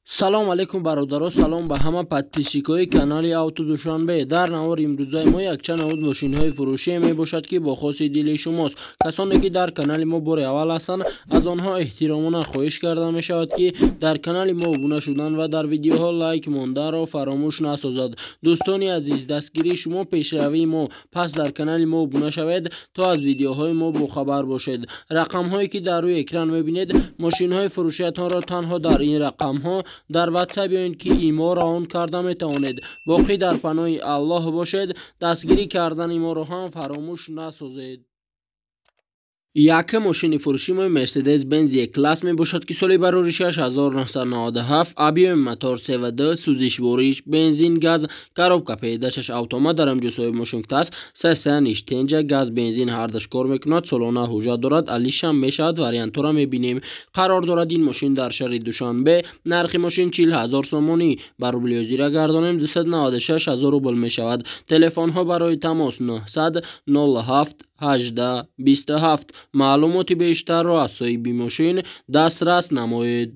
Салом алейкум, бародаро, салом ба ҳама подписчикои канали Авто Душанбе. Дар навори имрӯзаи мо якчанд навуд мошинҳои фурӯшие мебошад, ки бо хоси дили шумост. Касоне ки дар канали мо бори аввал ҳастанд, аз онҳо эҳтиромона хоҳиш карда мешавад, ки дар канали мо обуна шудан ва дар видеоҳо лайк монданро фаромӯш насозад. Дӯстони азиз, дастгирии шумо пешравии мо, пас дар канали мо обуна шавед, то аз видеоҳои мо бохабар бошед. Рақамҳое ки дар рӯи экран мебинед, мошинҳои фурӯшиятонро танҳо дар ин рақамҳо дар WhatsApp ё ин ки имо равон карда метавонед. Боқӣ дар паноҳи Аллоҳ бошед, дастгирӣ кардани моро ҳам фаромӯш насозед. Якум мошини фурӯши мо Mercedes Benz E-класс мебошад, ки соли бароришаш 1997, объёми мотор 3,2, сӯзишвориш бензин газ, коробка передачаш автомат. Дар ҳамҷо соҳиби мошин гуфтааст, сесаниш тенҷа, газ бензин ҳардаш кор мекунад, солона ҳуҷҷат дорад, алишам мешавад, вариантҳоро мебинем. Қарор дорад ин мошин дар шаҳри Душанбе. Нархи мошин 40 000 сомонӣ, ба рубли ҳозира гардонем, 296 000 рубл мешавад. Телефонҳо барои тамос 900 07 18 27. Маълумоти бештарро аз соҳиби мошин дастрас намоед.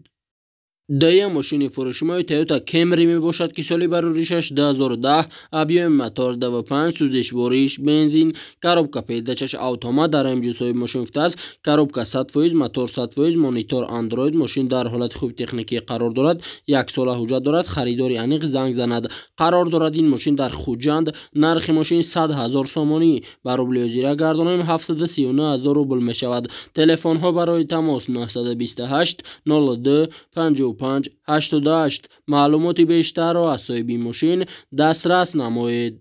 Дуюм мошини фурӯшимои Toyota Camry мебошад, ки соли бароришаш 2010, объёми мотор 2,5, сӯзишвориш бензин, коробка передачаш автомат. Дар ҳамҷо соҳиби мошин гуфтааст, коробка 100%, мотор 100%, монитор Android. Мошин дар ҳолати хуби техникӣ қарор дорад, як сола ҳуҷҷат дорад, харидори аниқ занг занад. Қарор дорад ин мошин дар Хуҷанд. Нархи мошин 100 000 сомонӣ, ба рубли ҳозира гардонем, 739 000 рубл мешавад. Телефонҳо барои тамос 928 02 55 88. Маълумоти бештарро аз соҳиби мошин дастрас намоед.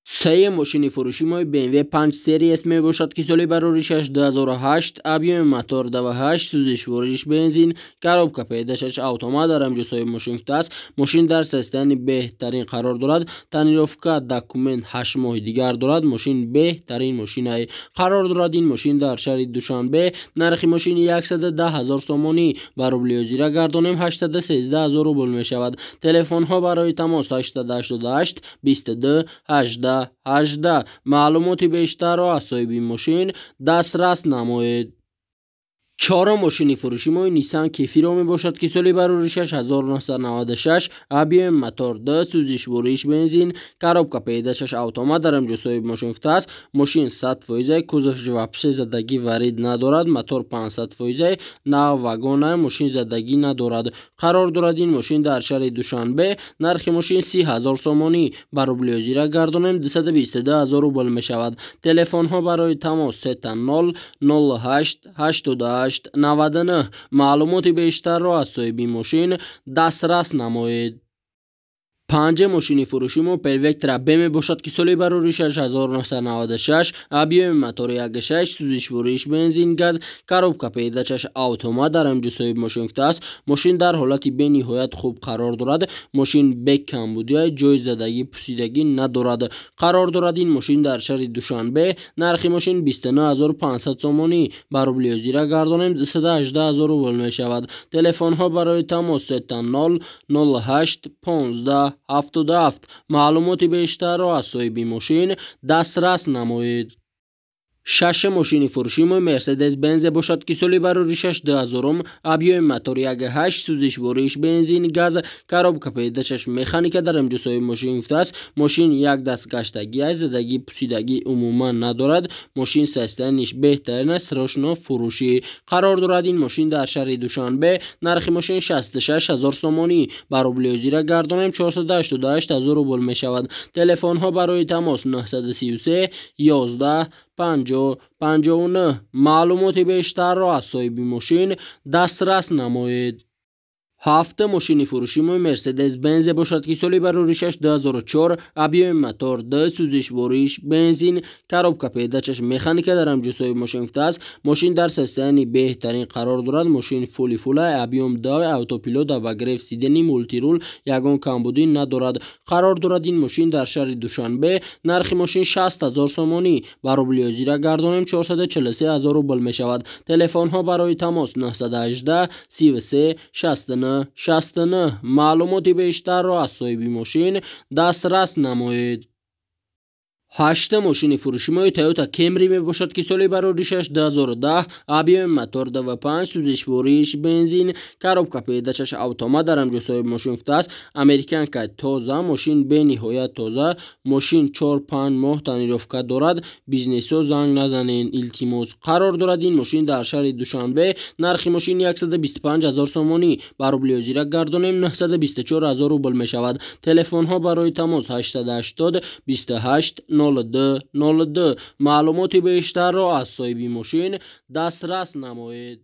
Сеюм мошини фурӯши мои BMW 5 Series мебошад, ки соли бароришаш 2008, объёми мотор 2,8, сӯзишвориш бензин, коробка передачаш автомат. Дар ҳамҷо соҳиби мошин гуфтааст, мошин дар состоянии беҳтарин қарор дорад, тонировка, документ 8 моҳи дигар дорад, мошин беҳтарин мошинае. Қарор дорад ин мошин дар шаҳри Душанбе. Нархи мошин 110 ҳазор сомонӣ, ба рубли ҳозира гардонем, 813 ҳазор рубл мешавад. Телефонҳо барои тамос 888 22 18 18. Маълумоти бештарро аз соҳиби мошин дастрас намоед. Чорум мошини фурӯши мои Nissan Cefiro мебошад, ки соли бароришаш 1996, объёми мотор 2, сӯзишвориш бензин, коробка передачаш автомат. Дар ҳамҷо соҳиби мошин гуфтааст, мошин 100 фоиза, кузовш вообще задагӣ варид надорад, мотор 500 фоиза, нав вагона, мошин задагӣ надорад. Қарор дорад ин мошин дар шаҳри Душанбе. Нархи мошин 30 000 сомонӣ, ба рубли ҳозира гардонем, 222 ҳазор рубл мешавад. Телефонҳо барои тамос 000 08 88 99. Маълумоти бештарро аз соҳиби мошин дастрас намоед. Панҷум мошини фурӯши мо Opel Vectra B мебошад, ки соли бароришаш 1996, объёми мотори 1,6, сӯзишвориш бензин газ, коробка передачаш автомат. Дар ҳамҷо соҳиби мошин гуфтааст, мошин дар ҳолати бениҳоят хуб қарор дорад, мошин бекамбудия, ҷои задагӣ пусидагӣ надорад. Қарор дорад ин мошин дар шаҳри Душанбе. Нархи мошин 29 500 сомонӣ, ба рубли ҳозира гардонем, 218 ҳазор рубл мешавад. Телефонҳо барои тамос 0 08 15 77. Маълумоти бештарро аз соҳиби мошин дастрас намоед. Шашум мошини фурӯши мо Mercedes Benz бошад, ки соли бароришаш 2000, объёми мотор 1,8, сӯзишвориш бензин газ, коробка передачаш механика. Дар ҳамҷо соҳиби мошин гуфтааст, мошин як даст гаштагӣ аст, задагӣ пусидагӣ умуман надорад, мошин состояниш беҳтарин аст, срочно фурӯшӣ. Қарор дорад ин мошин дар шаҳри Душанбе. Нархи мошин 66 ҳазор сомонӣ, ба рубли ҳозира гардонем, 488 ҳазор рубл мешавад. Телефонҳо барои тамос 933 11 50 59. Маълумоти бештарро аз соҳиби мошин дастрас намоед. Ҳафтум мошини фурӯши мо Mercedes Benz бошад, ки соли бароришаш 2004, объёми мотор 2, сӯзишвориш бензин, коробка передачаш механика. Дар ҳамҷо соҳиби мошин гуфтааст, мошин дар состоянии беҳтарин қарор дорад, мошин фули фула, объём 2, автопилот, обогрев сидений, мультируль, ягон камбудӣ надорад. Қарор дорад ин мошин дар шаҳри Душанбе. Нархи мошин 60 ҳазор сомонӣ, ба рубли ҳозира гардонем, 443 ҳазор рубл мешавад. Телефонҳо барои тамос 918 33 69 69. Маълумоти бештарро аз соҳиби мошин дастрас намоед. Ҳашта мошини фурӯшимои Toyota Camry мебошад, ки соли бароришаш 2010, объёми мотор 2,5, сӯзишвориш бензин, коробка передачаш автомат. Дар ҳамҷо соҳиби мошин гуфтааст: американка тоза, мошин бениҳоят тоза, мошин 4-5 моҳ тонировка дорад, бизнесо занг назанен, илтимос. Қарор дорад ин мошин дар шаҳри Душанбе. Нархи мошин 125 000 сомонӣ, ба рубли ҳозира гардонем 924 000 рубл мешавад. Телефонҳо барои тамос 880 28 02 02. Маълумоти бештарро аз соҳиби мошин дастрас намоед.